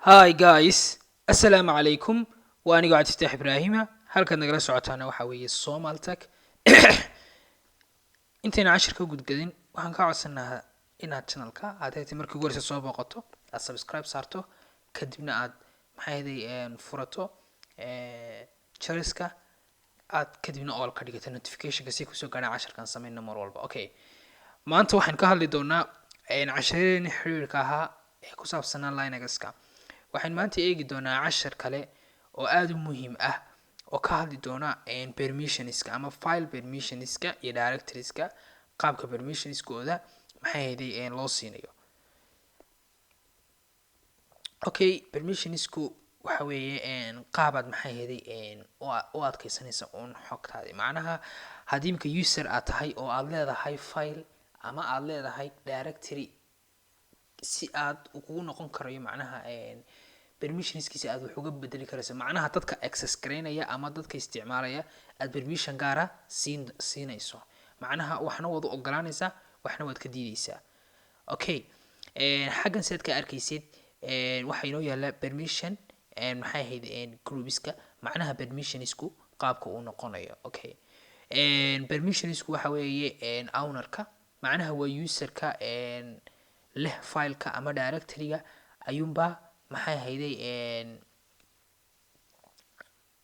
Hi guys, assalaamu calaykum. Waa anigoo Cabdifataax Ibraahima. Halkaad nagala socotaana waxaa weeye Somaltech. Intayna cashirka gudgadin, waxaan kaa codsanahaa inaad channelka aad haytay markii ugu horeysa soo booqato, aad subscribe saarto, kadibna aad maxay ahayday furato jariska, aad kadibna all ka dhigato notificationka si kusoo gaadhaan casharkan sameyno mar walba. Okay, maanta waxaan ka hadli doonaa casharadeenii xiriirka ahaa ee ku saabsanaa Linuxka. Waxaan maanta eegi doonaa cashar kale oo aada u muhiim ah oo ka hadli doona permissionska ama file permissionska iyo directorieska, qaabka permissionskooda maxay ahayday loo siinayo. Okay, permissionsku waxa weeye qaabaad maxay ahayday u adkeysanaysa uun xogtaadi. Macnaha, haddii imika user aad tahay oo aad leedahay file ama aad leedahay directory, si aad kugu noqon karayo, macnaha permissionskiisa aad wax uga bedeli karayso, macnaha dadka access garaynaya ama dadka isticmaalaya aad permission gaara siinayso, macnaha waxna waad u ogolaanaysaa, waxna waad ka diideysaa. Okay, xaggan sidaad ka arkaysid, waxaa inoo yaala permission maxay ahayd groupiska, macnaha permissionsku qaabka uu noqonayo. Okay, permissionsku waxa weeye ownerka, macnaha waa userka leh fileka ama directoryga ayuunbaa maxay ahayday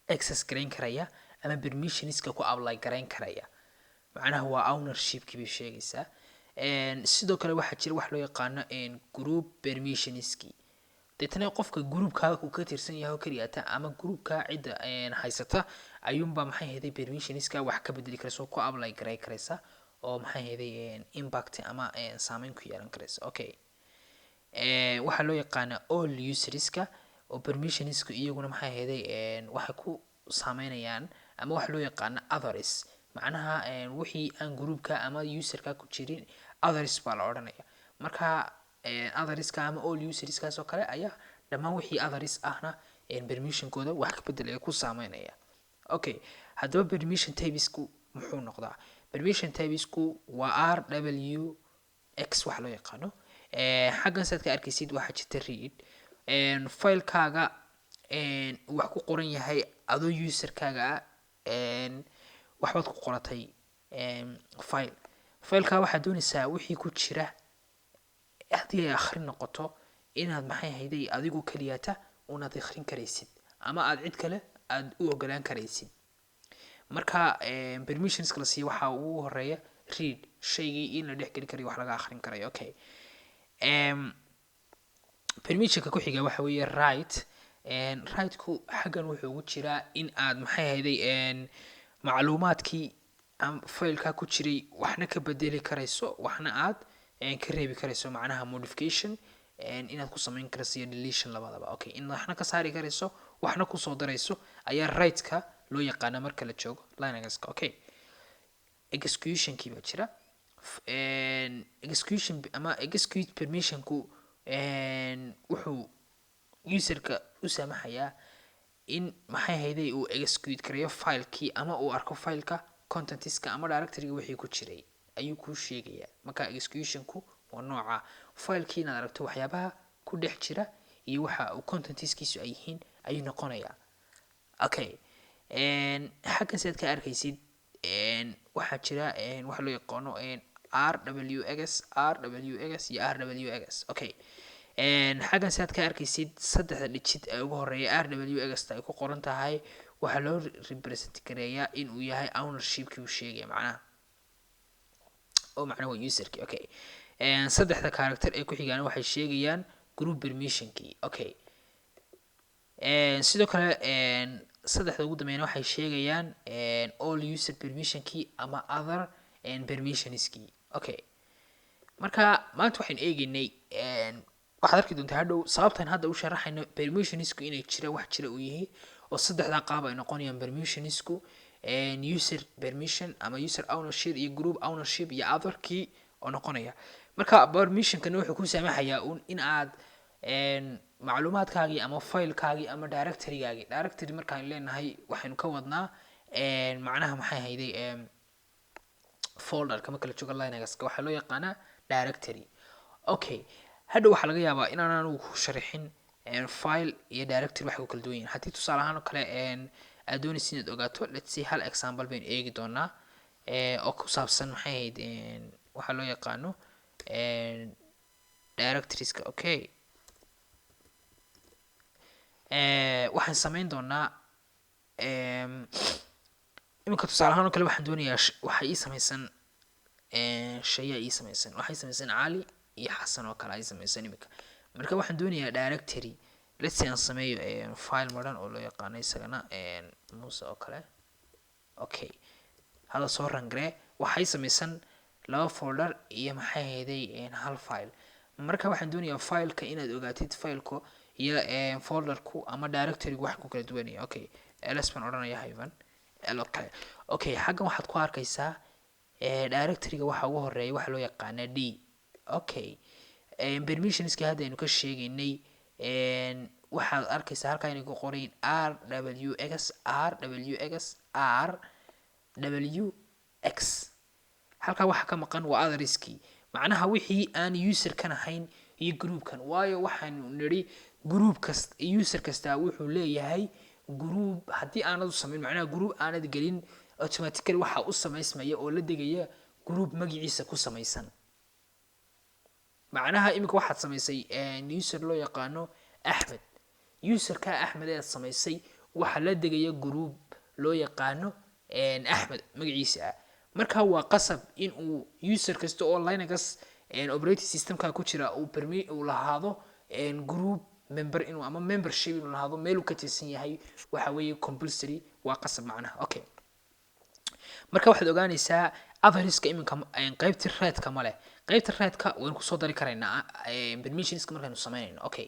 access garayn karaya ama permissionska ku apply garayn karaya. Macnaha waa ownershipkii bay sheegaysaa. Sidoo kale waxaa jira wax loo yaqaano group permissionski. Deetana qofka groupka uu ka tirsan yahay oo keliyata ama groupka cidda haysata ayuunbaa maxay ahayday permissionska wax ka bedeli karaysa oo ku apply garay karaysa oo maxay ahayday impact ama saameyn ku yeelan karaysa. Okay, waxaa loo yaqaanaa all userska oo permissionska iyaguna maxay ahayday waxay ku saameynayaan, ama waxa loo yaqaana others, macnaha wixii aan groupka ama userka ku jirin others baa la odhanaya. Marka otherska ama all userskaas oo kale ayaa dhammaan wixii others ahna permissionkooda wax ka bedelaya, ku saameynaya. Okay, haddaba permission typesku muxuu noqdaa? Permission typesku waa RWX waxa loo yaqaano. Xaggan saad ka arkaysid, waxaa jirta read. Filekaaga wax ku qoran yahay adoo userkaaga ah, waxbaad ku qoratay file. Fileka waxaad doonaysaa wixii ku jira, haddii ay akhrin noqoto, inaad maxay hayday adigu keliyata unaad akhrin karaysid ama aad cid kale aad u ogolaan karaysid. Marka permissionska la siiyo waxaa ugu horeeya read, shaygii in la dhex geli karayo, wax laga akhrin karayo. Okay, permissionka ku xiga waxa weeye write. Write-ku xaggan wuxuu ugu jiraa in aad maxay hayday macluumaadkii fileka ku jiray waxna ka bedeli karayso, waxna aad ka reebi karayso, macnaha modification inaad ku samayn karayso iyo deletion labadaba. Okay, in waxna ka saari karayso, waxna kusoo darayso ayaa write-ka loo yaqaana marka la joogo Linuxka. Okay, executionkii baa jira. Execution ama execute permissionku wuxuu userka u saamaxayaa in maxay hayday uu execute karayo filekii ama uu arko fileka contentska ama directoryga wixii ku jiray ayuu kuu sheegayaa. Marka executionku waa nooca filekii inaad aragto waxyaabaha ku dhex jira iyo waxa uu contentskiisu ay yihiin ayuu noqonayaa. Okay, xaggan sidaad ka arkaysid, waxaa jira waxa loo yaqaano RWX, RWX iyo RWX. Okay, xaggan sidaad ka arkaysid, saddexda digit ee ugu horeeya RWX ta ay ku qoran tahay waxaa loo represent gareeyaa in uu yahay ownershipkii uu sheegaya, macnaha oo macnaha waa userkii. Okay, saddexda character ee ku xigaana waxay sheegayaan group permissionkii. Okay, sidoo kale saddexda ugu dambeeyana waxay sheegayaan all user permissionkii ama other permissionskii. Okay, marka maanta waxaynu eegaynay, waxaad arki doontaa hadhow sababtan hadda u sharaxayno permissionsku inay jira, wax jira uu yahay oo saddexdaa qaab ay noqonayaan permissionsku: user permission ama user ownership iyo group ownership iyo otherkii oo noqonaya. Marka permissionkana wuxuu ku saamaxayaa un in aad macluumaadkaagii ama filekaagii ama directorygaagii. Directory markaan leenahay, waxaynu ka wadnaa macnaha maxay hayday folderka. Marka la joogo Linuxka waxaa loo yaqaanaa directory. Okay, hadhow waxaa laga yaabaa inaan anigu ku sharixin. File iyo directory waxay ku kala duwan yihiin, haddii tusaale ahaan oo kale aad doonaysa inaad ogaato, let's say hal example baynu eegi doonaa oo ku saabsan, maxay ahayd, waxaa loo yaqaano directorieska. Okay, waxaan sameyn doonaa iminka tusaale ahaan oo kale waxaan doonayaa, waxaa ii samaysan shayaa ii samaysan, waxay samaysan Cali iyo Xasan oo kale ay samaysan iminka. Marka waxaan doonayaa directory, let's say aan sameeyo file maran oo loo yaqaano isagana Muuse oo kale. Okay, hadda soo run garee. Waxay samaysan laba folder iyo, maxay ahayday, hal file. Marka waxaan doonayaa fileka inaad ogaatid, fileka iyo folderku ama directorygu wax ku kala duwanaya. Okay, ls baan odhanaya, hyphen l oo kale. Okay, xaggan waxaad ku arkaysaa directoryga waxa ugu horeeya waxa loo yaqaana d. Okay, permissionska hadda aynu ka sheegaynay, waxaad arkaysaa halkaa inay ku qorayin r w x, r w x, r w x. Halkaa waxa ka maqan waa otherskii, macnaha wixii aan userkan ahayn iyo groupkan, waayo waxaanu nidhi group kast, user kastaa wuxuu leeyahay group. Haddii aanad u samayn, macnaha group aanad gelin, automatically waxaa u samaysmaya oo la degaya group magaciisa ku samaysan. Macnaha iminka waxaad samaysay user loo yaqaano Axmed. Userka Axmed ead samaysay waxaa la degaya group loo yaqaano Axmed magaciisa ah. Marka waa qasab in uu user kasta oo Linux operating systemka ku jira uu permi uu lahaado group member inuu ama membership inuu lahaado, meel uu ka tirsan yahay. Waxa weeye compulsory, waa qasab macnaha. Okay, marka waxaad ogaanaysaa otherska iminka qaybta readka ma leh. Qaybta readka waynu kusoo dari karaynaa permissionska markaynu samaynayno. Okay,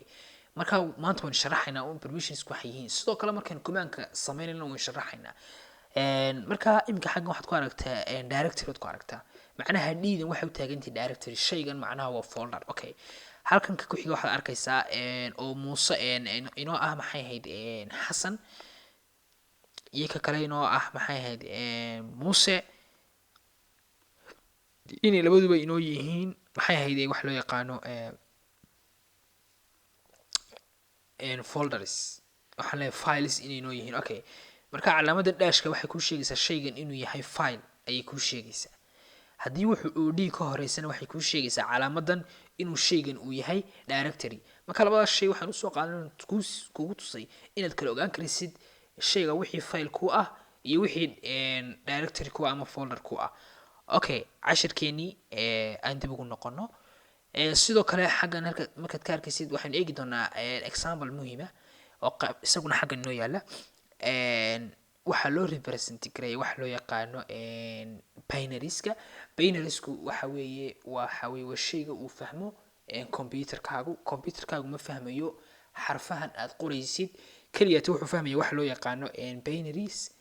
marka maanta waynu sharaxaynaa un permissionska waxay yihiin. Sidoo kale markaynu commandka samaynayno waynu sharaxaynaa. Marka iminka xaggan waxaad ku aragtaa directory waad ku aragtaa, macnaha d-dan waxay u taagantahay directory, shaygan macnaha waa folder. Okay, halkan ka ku-xiga waxaad arkaysaa oo Muuse inoo ah, maxay ahayd, Xasan, iyo ka kale inoo ah, maxay ahayd, Muuse, inay labaduba inoo yihiin, maxay ahayd, wax loo yaqaano folders, waxaan leeyahay files inay inoo yihiin. Okay, marka calaamada dashka waxay kuu sheegaysaa shaygan inuu yahay file ayay kuu sheegaysaa. Haddii wuxuu uu d ka horeysana, waxay kuu sheegaysaa calaamadan inuu shaygan uu yahay directory. Marka labadaas shay waxaan usoo qaadan kugu tusay inaad kala ogaan karaysid shayga wixii file ku ah iyo wixii directory ku ah ama folder ku ah. Okay, cashirkeenii aan dib ugu noqono. Sidoo kale xaggan halka markaad ka arkaysid, waxaynu eegi doonaa example muhiima oo isaguna xaggan inoo yaala. Waxaa loo represent gareeya waxa loo yaqaano binarieska. Binariesku waxa weeye waa shayga uu fahmo computerkaagu. Computerkaagu ma fahmayo xarfahan aad qoraysid keliyata, wuxuu fahmaya waxa loo yaqaano binaries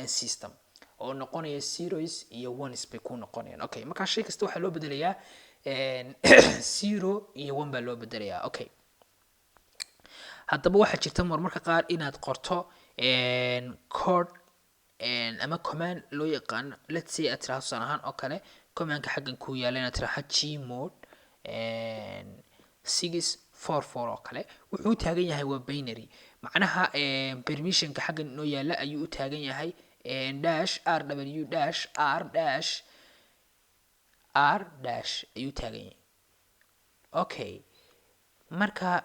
system oo noqonaya zeros iyo ones bay ku noqonayaan. Okay, markaa shay kasta waxaa loo bedelayaa zero iyo one baa loo bedelayaa. Okay, haddaba waxaa jirta marmarka qaar inaad qorto code ama command loo yaqaano, let's say aad tiraahdo tusaale ahaan oo kale commandka xaggan ku yaala, inaad tiraahdo chmod 644 oo kale. Wuxuu u taagan yahay waa binary, macnaha permissionka xaggan inoo yaala ayuu u taagan yahay, dash r w dash r dash r dash ayuu taagan yahay. Okay, marka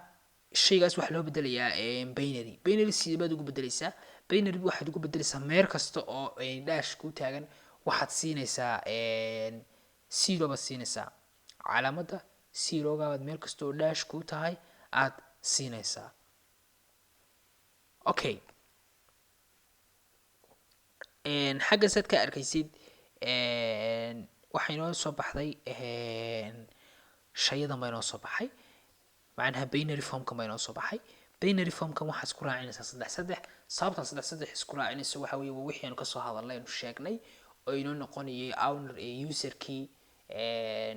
shaygaas waxaa loo bedelayaa binary. Binary sidee baad ugu bedeleysaa? Binary waxaad ugu bedeleysaa meer kasta oo dash ku taagan waxaad siinaysaa zero baad siinaysaa. Calaamadda zeroga baad meel kasta oo dash ku tahay aad siinaysaa. Okay, xagga saad ka arkaysid, waxaa inoo soo baxday shayadan baa inoo soo baxay, macnaha binary formkan baa inoo soo baxay. Binary formkan waxaad isku raacinaysaa saddex saddex. Sababtan saddex saddex isku raacinaysa waxa weeye waa wixii aanu kasoo hadalnay, aynu sheegnay oo inoo noqonayay owner ee userkii,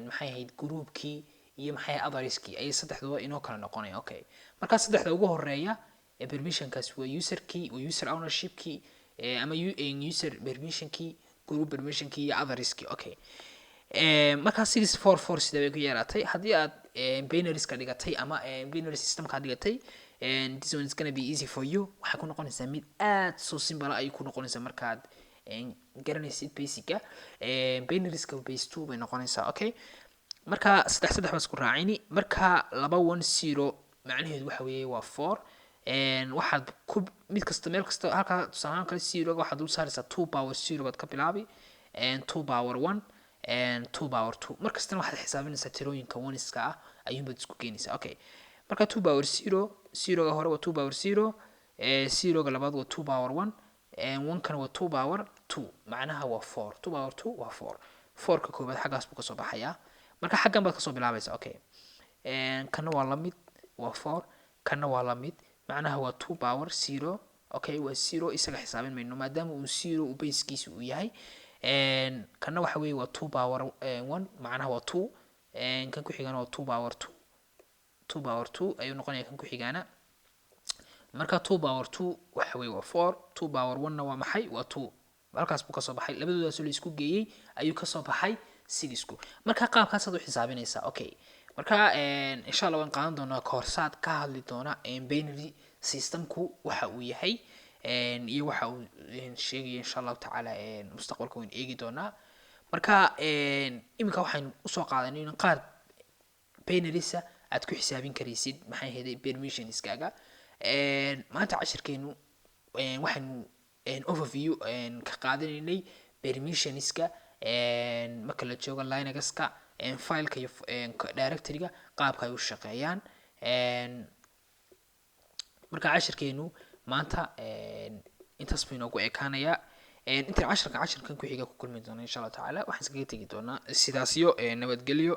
maxay ahayd, groupkii iyo maxay ahayd otherskii, ayay saddexduba inoo kala noqonaya. Okay, markaa saddexda ugu horeeya ee permissionkaas waa userkii, waa user ownershipkii ama user permissionkii, group permissionkii iyo otherskii. Okay, markaa 644 sida bay ku yeelatay haddii aad binarieska dhigatay ama binary systemka dhigatay. And this one is gonna be easy for you. Waxay ku noqonaysaa mid aad so simple ayay ku noqonaysaa markaad garanaysid basica binarieska. Base two bay noqonaysaa. Okay, marka saddex saddex baa isku raacini. Marka laba one zero macnaheedu waxa weeye waa four. Waxaad ku mid kasta, meel kasta, halkaa tusaalahaan kale zeroga waxaad dul saaraysaa two power zero baad ka bilaabi, two power one, two power two. Mar kastana waxaad xisaabinaysaa tirooyinka oneska ah ayuunbaad isku keenaysaa. Okay, marka two power zero, zeroga hore waa two power zero, zeroga labaad waa two power one, one-kana waa two power two, macnaha waa four. Two power two waa four. Fourka koowaad xaggaas buu kasoo baxayaa. Marka xaggan baad kasoo bilaabaysaa. Okay, kana waa la mid, waa four. Kana waa la mid, macnaha waa two power zero. Okay, waa zero, isaga xisaabin mayno maadaama uu zero uu basekiisa uu yahay. Kana waxa weeye waa two power one, macnaha waa two. Kan ku xigana waa two power two. Two power two ayuu noqonaya kan ku xigaana. Marka two power two waxa weeye waa four. Two power one na waa maxay? Waa two. Halkaas buu kasoo baxay. Labadoodaasoo la isku geeyey ayuu kasoo baxay sixku. Marka qaabkaasaad u xisaabinaysaa. Okay, marka insha Allah waan qaadan doonaa koorsaad ka hadli doona binary systemku waxa uu yahay iyo waxa uu sheegaya. Insha Allahu tacaala mustaqbalka waan eegi doonaa. Marka iminka waxaynu usoo qaadanay in qaar binariesa aad ku xisaabin karaysid, maxay ahayd, permissionskaaga. Maanta cashirkeenu waxaynu overview ka qaadanaynay permissionska marka la joogo Linuxka, fileka iyo directoryga qaabka ay u shaqeeyaan. Marka cashirkeenu maanta intaas buu inoogu ekaanayaa. Intaan cashirkan cashirkan ku xiga ku kulmi doona, insha Allahu tacaala, waxaan iskaga tegi doonaa sidaasyo nabadgelyo.